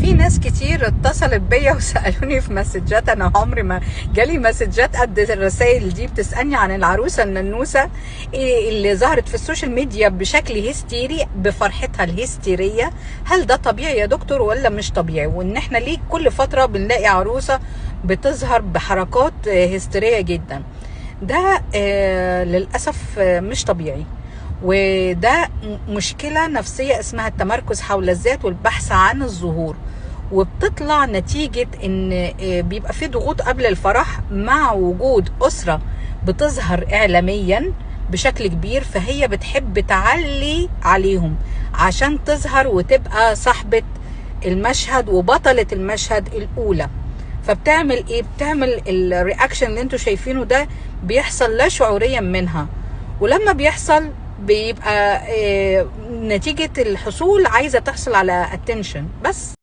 في ناس كتير اتصلت بيا وسالوني في مسجات، انا عمري ما جالي مسجات قد الرسائل دي، بتسالني عن العروسة الننوسه اللي ظهرت في ال social media بشكل هستيري بفرحتها الهستيريه. هل ده طبيعي يا دكتور ولا مش طبيعي؟ وان احنا ليه كل فترة بنلاقي عروسه بتظهر بحركات هستيريه جدا؟ ده للاسف مش طبيعي، وده مشكلة نفسية اسمها التمركز حول الذات والبحث عن الظهور، وبتطلع نتيجة ان بيبقى في ضغوط قبل الفرح مع وجود أسرة بتظهر إعلاميا بشكل كبير، فهي بتحب تعلي عليهم عشان تظهر وتبقى صاحبة المشهد وبطلة المشهد الأولى. فبتعمل ايه؟ بتعمل ال reaction اللي انتوا شايفينه ده، بيحصل لا شعوريا منها، ولما بيحصل بيبقى نتيجة الحصول عايزة تحصل على attention بس.